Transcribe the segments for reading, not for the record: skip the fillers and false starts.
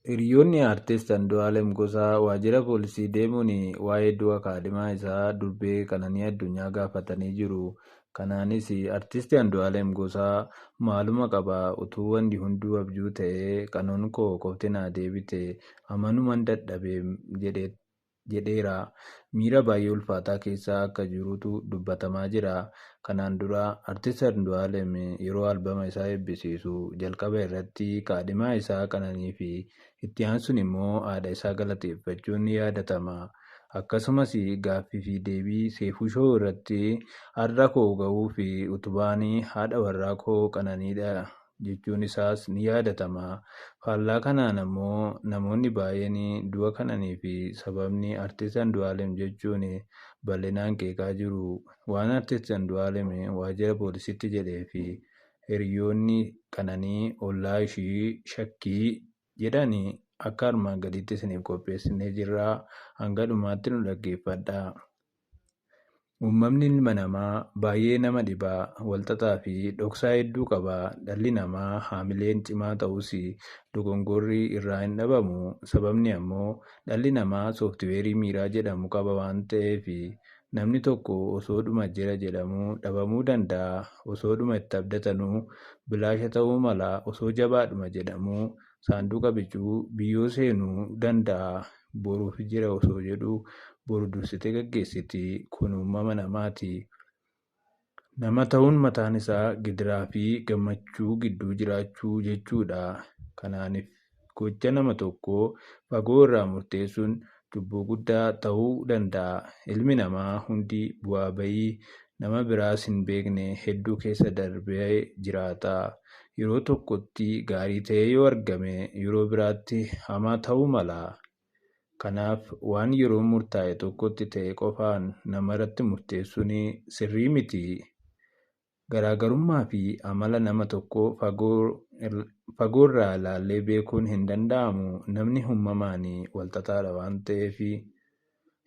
Hiriyoonni Artist Andu'aalem Gosaa waajjira poolisii deemuun waa'ee du'a kaadhimaa isaa durbee Qananii Addunyaa gaafatanii jiru. Kanaanis Artist Andu'aalem Gosaa maaluma qaba utuu wanti hunduu abjuu ta'ee qanoon koo qofti naa deebite amanuman dadhabeem jedheera. Miira baay'ee ulfaataa keessa akka jirutu dubbatamaa jira. Kanaan dura Artist Andu'aalem yeroo albama isaa eebbisiisu jalqaba irratti kaadhimaa isaa Qananii fi itti aansuun immoo haadha isaa galateeffachuun ni yaadatama. Akkasumas gaaffii fi deebii Seefuu Showuu irratti har'a koo ga'uu fi utubaan haadha warraa koo Qananiidha jechuun isaas ni yaadatama. Faallaa kanaan ammoo namoonni baay'een du'a Qananii fi sababni Artist Andu'aalem jechuun bal'inaan qeeqaa jiru. Waan Artist Andu'aalem waajjira poolisiitti jedhee fi hiriyoonni Qananii ollaa ishii shakkii jedhan akka armaan gadiitti isiniif qopheessinee jirra. Hanga dhumaatti nu dhaggeeffadhaa. Uumamni ilma namaa baay'ee nama dhiba. Walxaxaa fi dhoksaa hedduu qaba. Dhalli namaa haamileen cimaa ta'us dogongorri irraa hin dhabamu. Sababni ammoo dhalli namaa sooftiweerii miiraa jedhamu qaba waan ta'eef namni tokko osoodhuma jira jedhamuu dhabamuu danda'a. Osoodhuma itti abdatanuu bilaasha ta'uu mala. Osoo jabaadhuma jedhamuu saanduqa bicuu biyyoo seenuu danda'a. Boruuf jira osoo jedhuu boru dursitee gaggeessiti. Kun uumama namaati. Nama ta'uun mataan isaa gidiraa fi gammachuu gidduu jiraachuu jechuudha. Kanaaf gocha nama tokkoo fagoo irraa murteessuun cubbuu guddaa ta'uu danda'a. Ilmi namaa hundi bu'aa bayii nama biraas hin beekne hedduu keessa darbee jiraata. Yeroo tokkotti gaarii ta'ee yoo argame yeroo biraatti hamaa ta'uu mala. Kanaaf waan yeroo murtaa'e tokkotti ta'e qofaan namarratti murteessuun sirrii miti. Garaagarummaa fi amala nama tokkoo fagoorraa ilaallee beekuun hin danda'amu. Namni uumamaan walxaxaadha waan ta'eef.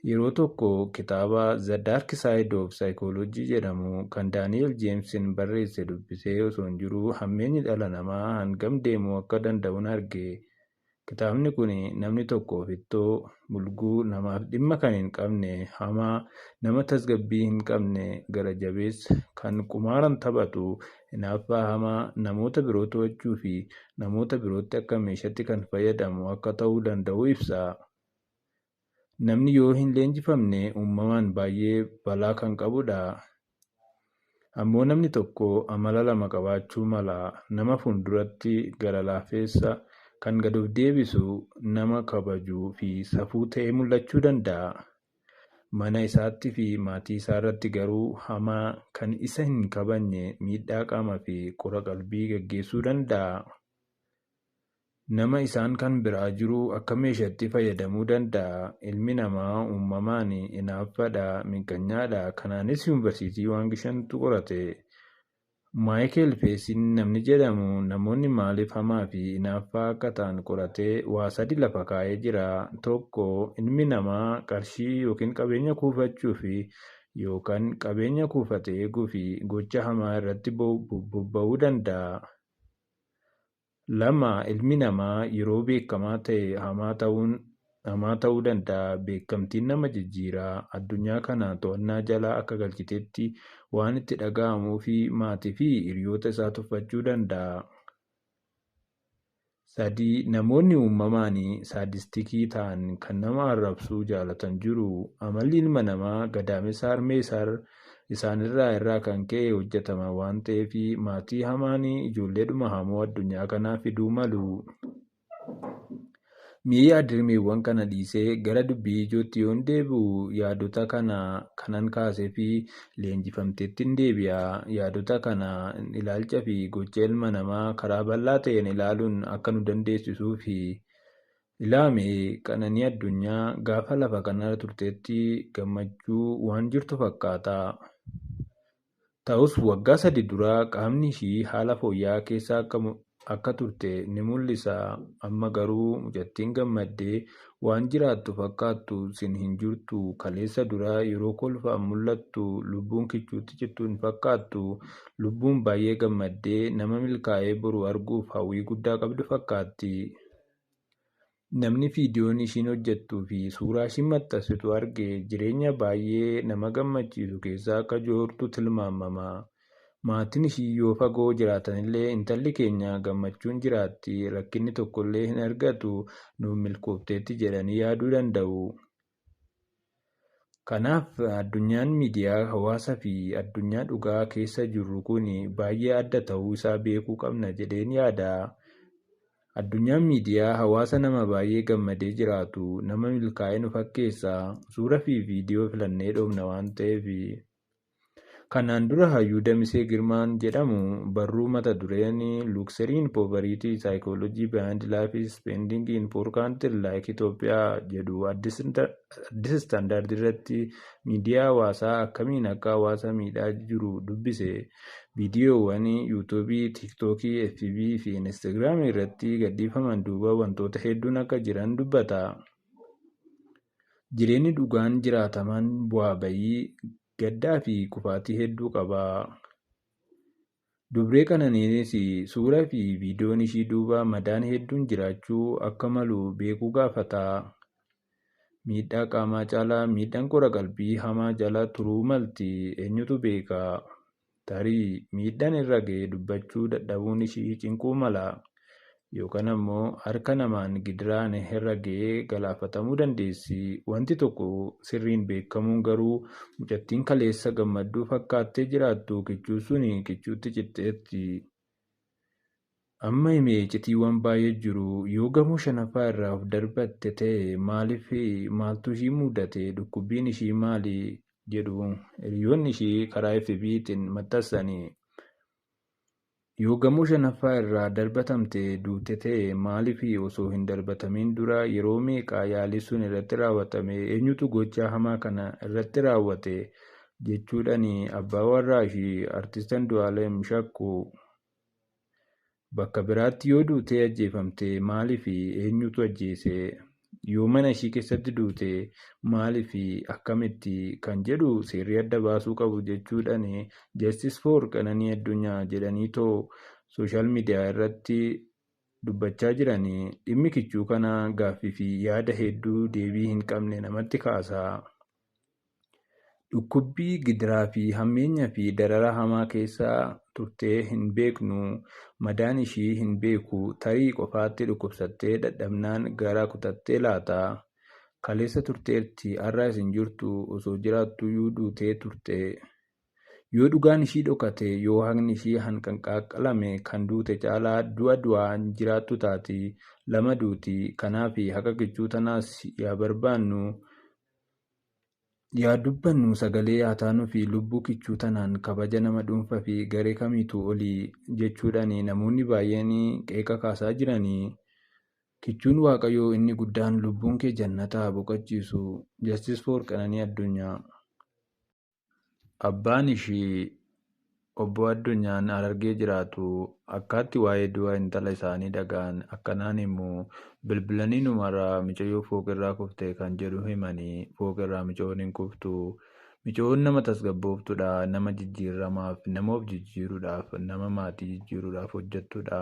Yeroo tokko kitaaba The Dark Side of Psychology jedhamu kan Daani'el Jeemsiin barreesse dubbisee osoo hin jiruu hammeenyi dhala namaa hangam deemuu akka danda'un arge. Kitaabni kun namni tokko ofittoo, bulguu, namaaf dhimma kan hin qabne, hamaa, nama tasgabbii hin qabne, gara jabeessa, kan qumaaran taphatu, hinaaffaa hamaa, namoota biroo to'achuu fi namoota birootti akka meeshaatti kan fayyadamu akka ta'uu danda'u ibsa. Namni yoo hin leenjifamne uumamaan baay'ee balaa kan qabudha. Ammoo namni tokko amala lama qabaachuu mala. Nama fuulduratti gara laafessa, kan gad of deebisu, nama kabajuu fi safuu ta'ee mul'achuu danda'a. Mana isaatti fi maatii isaarratti garuu hamaa, kan isa hin kabajne, miidhaa qaamaa fi qora qalbii gaggeessuu danda'a. Nama isaan kan biraa jiru akka meeshaatti fayyadamuu danda'a. Ilmi namaa uumamaan hinaaffaadha, miqqanyaadha. Kanaanis Yuunivarsiitii Waangishantu qorate. Maayikeel Feesiin namni jedhamu namoonni maaliif hamaa fi hinaaffaa akka ta'an qoratee waa sadi lafa kaa'ee jira. Tokko, ilmi namaa qarshii yookiin qabeenya kuufachuuf yookaan qabeenya kuufate eeguuf gocha hamaa irratti bobba'uu danda'a. 2, Ilmi namaa yeroo beekamaa ta'e hamaa ta'uu danda'a. Beekamtiin nama jijjiira. Addunyaa kana to'annaa jala akka galchitetti waan itti dhaga'amuuf maatii fi hiriyoota isaa tuffachuu danda'a. 3, Namoonni uumamaan saadistikii ta'an kan nama arrabsuu jaalatan jiru. Amalli ilma namaa gadaamessa harmee isaanirraa irraa kan ka'e hojjetama waan ta'eef maatii hamaan ijoolleedhuma hamoo addunyaa kanaa fiduu malu. Mee yaadrimeewwan kana dhiisee gara dubbii ijootti yoon deebi'u yaadota kana kanan kaasee fi leenjifamteettin deebi'a. Yaadota kana ilaalcha fi gocha ilma namaa karaa bal'aa ta'een ilaaluun akka nu dandeessisuufi. Ilaame Qananii Addunyaa gaafa lafa kanarra turtetti gammachuu waan jirtu fakkaata. Ta'us waggaa sadi dura qaamni ishii haala fooyya'aa keessa akka turte ni mul'isa. Amma garuu mucattiin gammaddee waan jiraattu fakkaattu sin hin jirtu. Kaleessa dura yeroo kolfaan mul'attu lubbuun kichuutti cittu hin fakkaattu. Lubbuun baay'ee gammaddee nama milkaa'ee boru arguuf hawwii guddaa qabdu fakkaatti. Namni viidiyoon ishiin hojjettuu fi suuraa ishiin maxxansitu arge jireenya baay'ee nama gammachiisu keessa akka jirtu tilmaamama. Maatiin ishii yoo fagoo jiraatanillee intalli keenya gammachuun jiraatti, rakkinni tokkollee hin argatu, nuuf milkoofteetti jedhanii yaaduu danda'u. Kanaaf addunyaan miidiyaa hawaasaa fi addunyaa dhugaa keessa jirru kun baay'ee adda ta'uu isaa beekuu qabna jedheen yaada. Addunyaan miidiyaa hawaasa nama baay'ee gammadee jiraatu, nama milkaa'e nu fakkeessa. Suuraa fi viidiyoo filannee dhoofna waan ta'eef. Kanaan dura hayyuu Damisee Girmaan jedhamu barruu mata dureen "Luxury in Poverty: Psychology Behind Life Spending in Poor Countries Like Ethiopia" jedhu Addis Standard irratti miidiyaa hawaasaa akkamiin akka hawaasa miidhaa jiru dubbise. Viidiyoowwan Yuutuubii, Tiiktookii, FB fi Instaagiraamii irratti gadhiifaman duuba wantoota hedduun akka jiran dubbata. Jireenyi dhugaan jiraataman bu'aa bayii, gaddaa fi kufaatii hedduu qaba. Dubree Qananiinis suuraa fi viidiyoon ishii duuba madaan hedduun jiraachuu akka malu beekuu gaafata. Miidhaa qaamaa caalaa miidhaan qora qalbii hamaa jala turuu malti, eenyutu beeka? Tarii miidhaan irra ga'e dubbachuu dadhabuun ishii cinquu mala. Yookaan ammoo harka namaan gidiraan irra ga'ee galaafatamuu dandeessi. Wanti tokko sirriin beekamuun garuu mucattiin kaleessa gammadduu fakkaattee jiraattu kichuu sun kichuutti citteetti. Amma himee icciitiiwwan baay'ee jiru. Yoo gamoo shanaffaa irraa of darbatte ta'e maaliif, maaltu ishii mudate, dhukkubbiin ishii maali jedhu hiriyoonni ishii karaa FB'tiin maxxansani. Yoo gamoo shanaffaa irraa darbatamte duute ta'e maaliif osoo hin darbatamin dura yeroo meeqa yaalii sun irratti raawwatame, eenyutu gocha hamaa kana irratti raawwate jechuudhaan abbaa warraa ishii Artist Andu'aalem shakku. Bakka biraatti yoo duutee ajjeefamte maaliif, eenyutu ajjeese? Yoo mana ishii keessatti duute maaliif, akkamitti kan jedhu seerri adda baasuu qabu jechuudhaan "Justice for Qananii Addunyaa" jedhanii too sooshaal miidiyaa irratti dubbachaa jiranii. Dhimmi kichuu kanaa gaaffii fi yaada hedduu deebii hin qabne namatti kaasa. Dhukkubbii, gidiraa fi hammeenya fi darara hamaa keessa turtee hin beeknu. Madaan ishii hin beeku. Tarii qofaatti dhukkubsattee dadhabnaan gara kutattee laata? Kaleessa turteerti, har'as hin jirtu, osoo jiraattuyyuu duutee turte. Yoo dhugaan ishii dhokate, yoo haqni ishii hanqanqaalame kan duute caalaa du'a du'aan jiraattu taati. Lama duuti. Kanaaf haqa kichuu tanaas yaa barbaannu. Yaa dubbannu, sagalee haa taanuu fi lubbuu kichuu tanaan kabaja nama dhuunfaa fi garee kamiitu olii jechuudhaan namoonni baay'een qeeqa kaasaa jiranii. Kichuun Waaqayyoo inni guddaan lubbuun kee jannata haa boqochiisu. Justice for Qananii Addunyaa. Abbaan ishii Obbo Addunyaan Harargee jiraatu. Akkaatti waa'ee du'a intala isaanii dhaga'an akkanaan himu. Bilbilanii numarraa mucayyoo fooqirraa kufte kan jedhu himanii, fooqirraa mucayyoon hin kuftu. Mucayyoon nama tasgabbooftuudha. Nama jijjiiramaaf, nama of jijjiiruudhaaf, nama maatii jijjiiruudhaaf hojjettudha.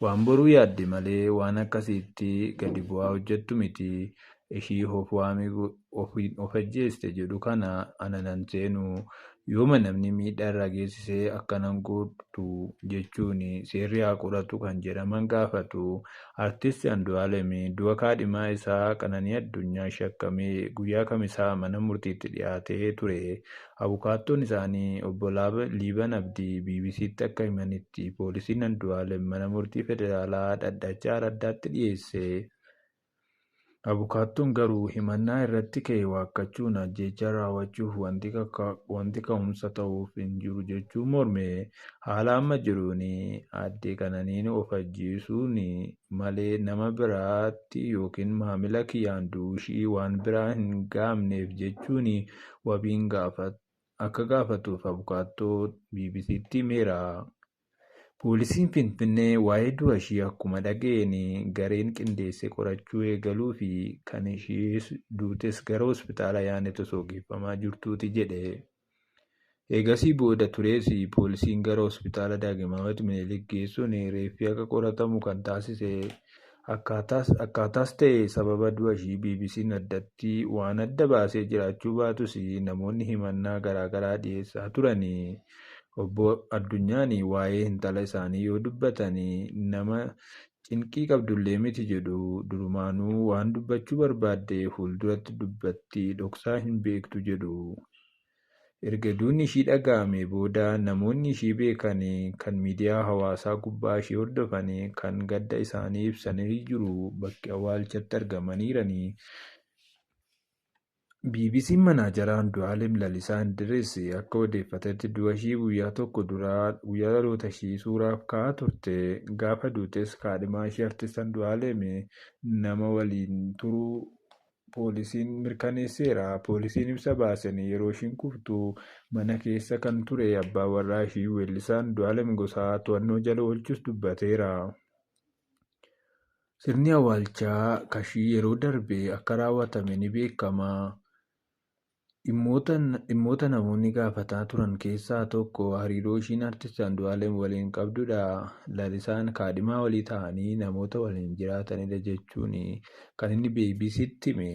Waan boruu yaaddi malee waan akkasiitti gadi bu'aa hojjettu miti. Ishii of waamee of ajjeeste jedhu kana ana nan seenu. Yooma namni miidhaa irra geessisee akkanan godhu jechuun seerri haa qoratu kan jedhaman gaafatu. Artist Andu'aalem du'a kaadhimaa isaa Qananii Addunyaa shakkamee guyyaa kamisaa mana murtiitti dhiyaatee ture. Abukaattoon isaanii Obbo Liiban Abdii BBC'tti akka himanitti poolisiin Andu'aalem mana murtii federaalaa dhaddacha Araddaatti dhiyeesse. Abukaattoon garuu himannaa irratti ka'e waakkachuun ajjeechaa raawwachuuf wanti ka'umsa ta'uuf hin jiru jechuun morme. Haala amma jiruun Aadde Qananiin of ajjeesuun malee nama biraatti yookiin maamila kiyyaan du'uu ishii waan biraa hin gahamneef jechuun wabiin akka gaafatuuf abukaattoo BBC'tti himeera. Poolisiin Finfinnee waa'ee du'a ishii akkuma dhaga'een gareen qindeessee qorachuu eegaluu fi kan ishee duutes gara hospitaala Yaanet osoo geeffamaa jirtuuti jedhe. Eegasii booda turees poolisiin gara hospitaala Daagimaawit Minilik geessuun reeffi akka qoratamu kan taasise. Akkaataas ta'e sababa du'a ishii BBC'n addatti waan adda baasee jiraachuu baatus namoonni himannaa garaagaraa dhiyeessaa turani. Obbo Addunyaan waa'ee intala isaanii yoo dubbatan nama cinqii qabdullee miti jedhu. Durumaanuu waan dubbachuu barbaadde fuulduratti dubbatti, dhoksaa hin beektu jedhu. Erga duuni ishii dhaga'amee booda namoonni ishii beekan, kan miidiyaa hawaasaa gubbaa ishii hordofan, kan gadda isaanii ibsanii jiru, bakki awwaalchatti argamaniirani. BBC'n manaajara Andu'aalem Lalisaa Indiris akka odeeffatetti du'a ishii guyyaa tokko dura guyyaa dhaloota ishii suuraaf ka'aa turte. Gaafa duutes kaadhimaa ishii Artist Andu'aalem nama waliin turuu poolisiin mirkaneesseera. Poolisiin ibsa baaseen yeroo ishiin kuftu mana keessa kan ture abbaa warraa ishii weellisaa Andu'aalem Gosaa to'annoo jala oolchus dubbateera. Sirni awwaalchaa kashii yeroo darbe akka raawwatame ni beekama. Dhimmoota namoonni gaafataa turan keessaa tokko hariiroo ishiin Artist Andu'aalem waliin qabdudha. Lalisaan kaadhimaa walii ta'anii namoota waliin jiraatanidha jechuun kan inni BBC'tti hime.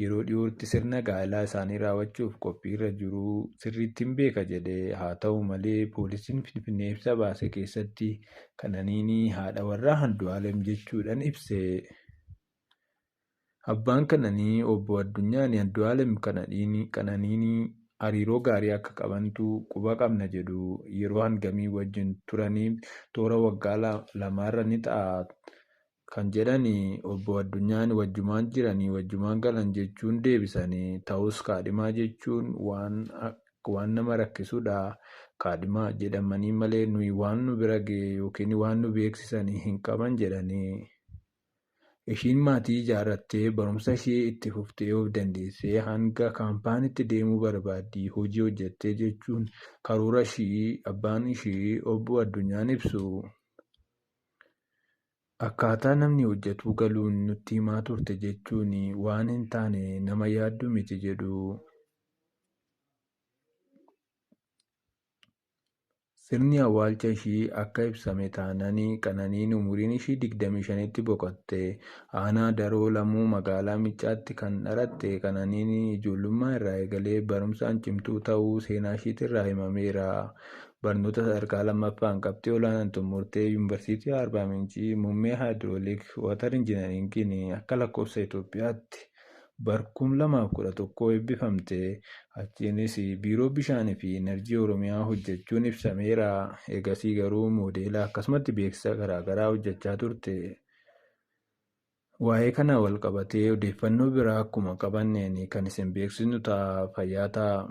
Yeroo dhiyootti sirna gaa'elaa isaanii raawwachuuf qophiirra jiru sirriitti hin beeka jedhe. Haa ta'u malee poolisiin Finfinnee ibsa baase keessatti Qananiin haadha warraa Andu'aalem jechuudhaan ibse. Abbaan Qananii Obbo Addunyaan Andu'aalem Qananiin hariiroo gaarii akka qabantu quba qabna jedhu. Yeroo hangamii wajjin turaniif toora waggaa lamaarra ni ta'a kan jedhan Obbo Addunyaan wajjumaan jiranii wajjumaan galan jechuun deebisanii. Ta'us kaadhimaa jechuun waan nama rakkisudha. Kaadhimaa jedhamanii malee nuyi waan nu bira ga'e yookiin waan nu beeksisan hin qaban jedhanii. Ishiin maatii ijaarrattee barumsa ishee itti fuftee of dandeessee hanga kaampaaniitti deemuu barbaaddi, hojii hojjettee jechuun karoora ishii abbaan ishii Obbo Addunyaan ibsu. Akkaataa namni hojjetuu galuun nutti himaa turte jechuun waan hin taane nama yaaddu miti jedhu. Sirni awwaalcha ishii akka ibsame taanaan Qananiin umuriin ishii 25tti boqotte. Aanaa Daroo Lamuu magaalaa Miiccaatti kan dhalatte Qananiin ijoollummaa irraa eegalee barumsaan cimtuu ta'uu seenaa ishiitirraa himameera. Barnoota sadarkaa lammaffaan qabxii olaanaan xumurtee Yuunivarsiitii Arbaa Mincii muummee Haayidroolik Water Injiinariingiin akka lakkoofsa Itoophiyaatti bar 2011 eebbifamte. Achiinis Biiroo Bishaanii fi Inerjii Oromiyaa hojjechuun ibsameera. Eegasii garuu moodeela akkasumatti beeksisa garaagaraa hojjechaa turte. Waa'ee kana wal qabatee odeeffannoo biraa akkuma qabanneen kan isin beeksisnu ta'a. Fayyaa ta'a.